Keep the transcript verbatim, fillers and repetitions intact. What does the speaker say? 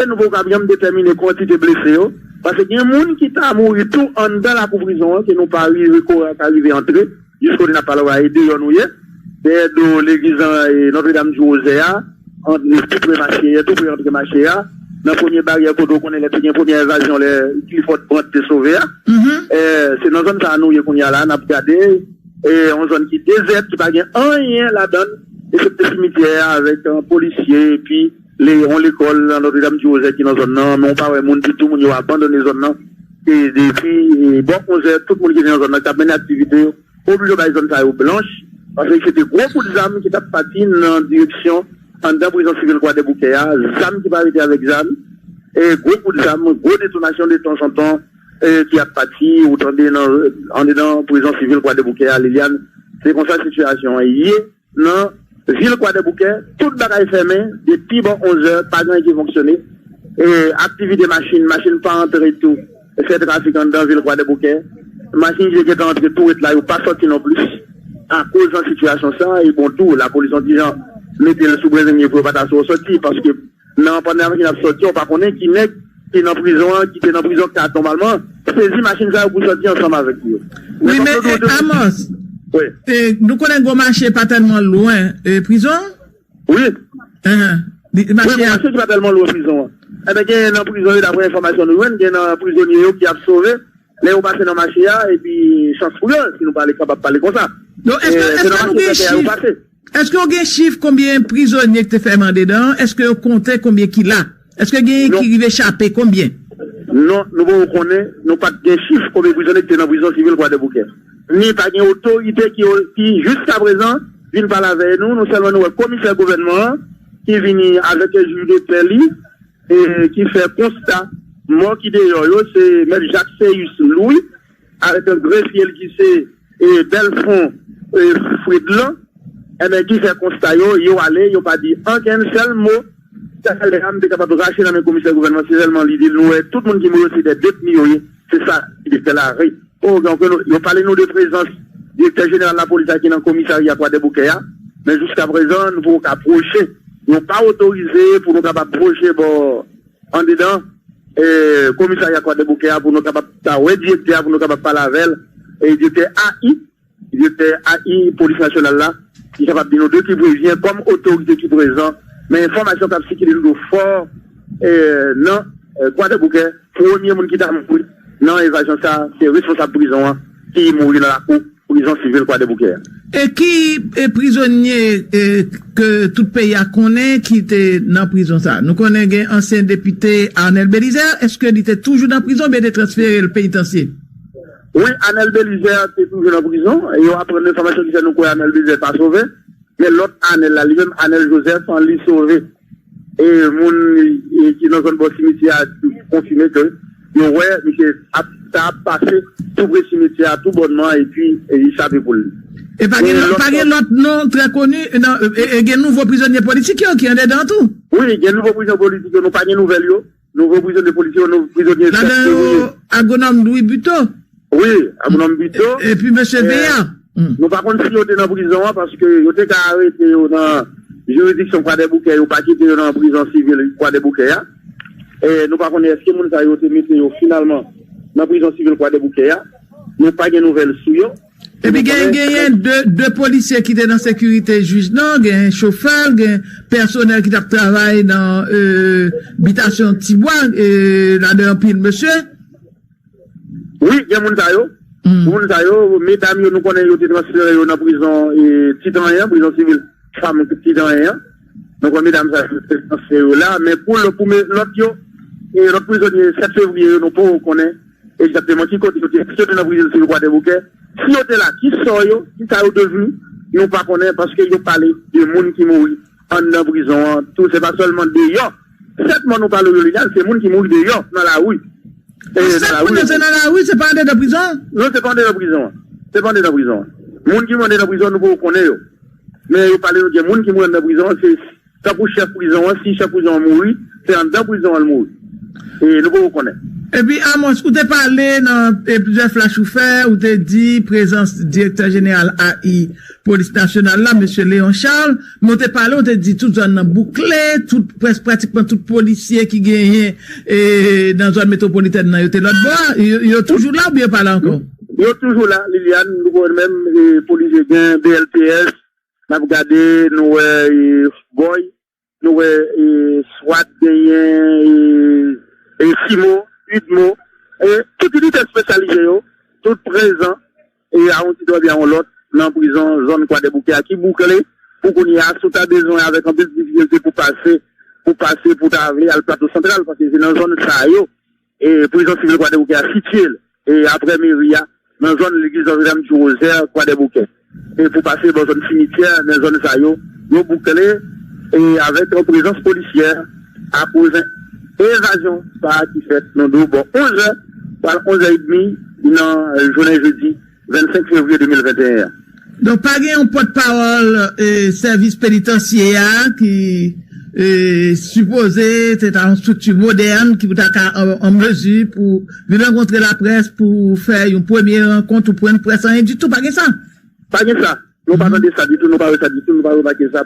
E nou poko ka janm detèmine kantite blese yo. Paske gen moun ki ta mouri tou anndan lakou prizon an, ke nou pa rive, kore a ka rive antre. Jiskote n ap pale w la, e deyò nou ye. Dèyè do legliz an, e Notre Dame du Rosaire a, ant, tou pre mache a, tou pre antre mache a. Nan premye baryè kote w konnen lè te gen premyè envazyon, lè Clifford Brandt te sove a. Eh, se nan zòn sa a nou ye kounye a la, n ap gade. E yon zòn ki dezèt, ki pa gen anyen ladan l, eksepte simityè a avèk, eh, polisye, epi le, yon lekòl nan Notre Dame du Rosaire ki nan zòn nan, men w pa wè moun ditou, moun yo abandone zòn nan. E depi, e, bò onz è, tout moun ki te nan zòn nan, k ap mennen aktivite yo, oblije bay zòn sa yo blanch, paske se te gwo kout zam ki t ap pati nan direksyon anndan prizon sivil Kwadèboukè a, zam ki pa rete avèk zam, e gwo kout zam, gwo detonasyon detanzantan, e, ki ap pati, ou tande nan, anndan prizon sivil Kwadèboukè a, Liliane, se konsa sitiyasyon an ye. Nan vil Kwadèboukè, tout bagay fèmen depi bò onz è, pa gen anyen ki fonksyone. E, aktivite machin, machin pa antre tou, fè trafik anndan vil Kwadèboukè. Machin ki te gentan antre tou ret la, yo pa sòti non plis. Akoz nan sitiyasyon sa, e bon tou, lapolis yon ti jan mete l sou brezennye pou yo pa ta sou sòti, paske nan pandan machin ap sòti, ou pa konnen ki nèg ki nan prizon an, ki te nan prizon kat nòmalman, sezi machin sa yo pou sòti ansanm avèk yo. Wi, men, e, Amos, wi, e, nou konnen Gwo Mache pa tèlman lwen, e, prizon? Wi. Enhen. Li, wi, mache Gwo a Mache ki pa tèlman lwen prizon an. Enben, gen nan prizon yo, daprè enfòmasyon nou jwenn, gen nan prizonye yo ki ap sove, lè yo pase nan mache a, epi chans pou yo, si nou pale, kapab pale konsa. Donk, èske, e, se nan mache pèpè a yo pase. Èske w gen chif konbyen prizonye ki te fèmen andedan an? Èske yo konte konbyen ki la? Èske genyen ki rive chape? Konbyen? Non, nou poko konnen, nou pa t gen chif konbyen prizonye ki te nan prizon sivil Kwadèboukè. Ni pa gen otorite ki, ki jiskaprezan vin pale avè nou, nou sèlman nou wè komisè gouvènman an ki vini avèk jij de pè li, e ki fè konsta mò ki deyò yo, se mèt Jak Seyus Lwi, avèk yon grefye l ki se, e, Bèlfon, e, Fredlan, enben, ki fè konsta yo, yo ale, yo pa di ankenn sèl mo. Talè a, m te kapab rache nan men komisè gouvènman, se sèlman li di l, nou wè, tout moun ki mouri yo, se de detni yo ye. Se sa ki te fè la ri. O, donk, nou, yo pale nou de prezans direktè jeneral lapolis la ki nan komisarya Kwadèboukè a, men jiskaprezan, nou poko ka pwoche. Yo pa otorize pou nou kapab pwoche bò andedan, e, komisarya Kwadèboukè a pou nou kapab ta wè direktè a, pou nou kapab pale avè l, e, direktè A I, direktè A I Polis Nasyonal la, ki kapab di nou de ki prezyen kòm otorite ki prezan, men enfòmasyon k ap sikile nou fò, e, nan, e, Kwadèboukè, premye moun ki ta mouri nan evazyon sa, se responsab prizon an ki mouri nan lakou prizon sivil Kwadèboukè a. E ki, e, prizonye, e, ke tout peyi a konnen ki te nan prizon sa? Nou konnen gen ansyen depite Arnel Belizaire. Èske li te toujou nan prizon oubyen te transfere l penitansye? Wi, Arnel Belizaire te toujou nan prizon. E yo aprann enfòmasyon ki fè nou kwè Arnel Belizaire pa sove. Men lòt Arnel la, li menm Arnel Joseph, an, li sove. E moun, e, ki nan zòn bò simityè a konfime ke yo wè misye ap, ta ap pase tou pre simityè a tou bònman epi, e, li chape poul li. E pa gen, pa gen lòt non trè koni, e, e, e gen nouvo prizonye politik yo ki andedan tou? Wi, gen nouvo prizonye politik yo, nou pa gen nouvèl yo. Nouvo prizonye politik yo, nouvo prizonye sèt fevriye. Ladan yo, agwonòm Louis Buteau. Wi, agwonòm Buteau. E, epi mesye Veya. Nou pa konn si yo te nan prizon an, paske yo te ka arete yo nan jiridiksyon Kwadèboukè, yo pa kite yo nan prizon sivil Kwadèboukè a. E nou pa konnen èske moun sa yo te mete yo finalman nan prizon sivil Kwadèboukè a. Nou pa gen nouvèl sou yo. Epi gen, genyen de, de polisye ki te nan sekirite jij nan, gen chofè l, gen pèsonèl ki t ap travay nan, e, bitasyon Tibwa, e, ladan anpil mesye. Wi, gen moun sa yo. Moun sa yo, medam yo, nou konnen yo te transfere yo nan prizon, e, Titanyen, prizon sivil fanm Titanyen an. Nou konnen medam sa yo te transfere yo la, men pou lò-, pou me-, lòt yo, e, lòt prizonye sèt fevriye yo, nou poko konnen egzakteman ki kote yo te, si yo te nan prizon sivil Kwadèboukè, si yo te la, ki sò yo, ki sa yo devni, nou pa konnen, paske yo pale de moun ki mouri anndan prizon an tou, se pa sèlman deyò. Sèt mò nou pale yo, Liliane, se moun ki mouri deyò, nan lari. E, nan lari. Sèt moun nan se nan lari, se pa andedan prizon an? Non, se pa andedan prizon an. Se pa andedan prizon an. Moun ki mouri andedan prizon, nou poko konnen yo. Men yo pale nou gen moun ki mouri anndan prizon an, se tankou chèf prizon an, si chèf prizon an mouri, se anndan prizon an l mouri. E nou poko konnen. Epi, Amos, ou te pale nan e, plizyè flash ou fè, ou te di prezans direktè jeneral A I Polis Nasyonal la, mesye Léon Charles, men ou te pale, ou te di tout zòn nan boukle, tout, près, pratikman tout polisye ki genyen e, nan zòn metwopolitèn nan, yo te lòt bò, yo, yo toujou la oubyen yo pa la ankò? Yo toujou la, Liliane, nou konn menm, e, polisye gen B L T S, n ap gade, nou wè, e, Boy, nou wè, e, swat, genyen, e, e, Simo, Udmo, e, tout inite espesyalize yo, tout prezan, e, a yon tit oubyen a yon lòt, nan prizon zòn Kwadèboukè a ki boukle, pou kounye a, si w ta bezwen avèk anpil difikilte pou pase, pou pase, pou ta vle al Plato Santral, paske se nan zòn sa yo, e, prizon sivil Kwadèboukè a sitiye l, e, aprè meri a, nan zòn legliz Nòtredam di Wozè, Kwadèboukè. E pou pase bò zòn simityè, nan zòn sa yo, yo boukle, e avèk yon prezans polisyè, akoz evazyon sa a ki fèt, nou di w, bò onz è, pral onz è edmi, nan, e, jounen jedi vennsenk fevriye de mil venteyen an. Donk, pa gen yon pòtpawòl, e, sèvis penitansye a ki, e, sipoze se ta yon estrikti modèn ki pou ta ka an, an mezi pou vin rankontre laprès pou fè yon premye rankont ou pwen près, anyen ditou, pa gen sa? Pa gen sa. Nou pa tande sa ditou, nou pa wè sa ditou, nou pa remake sa.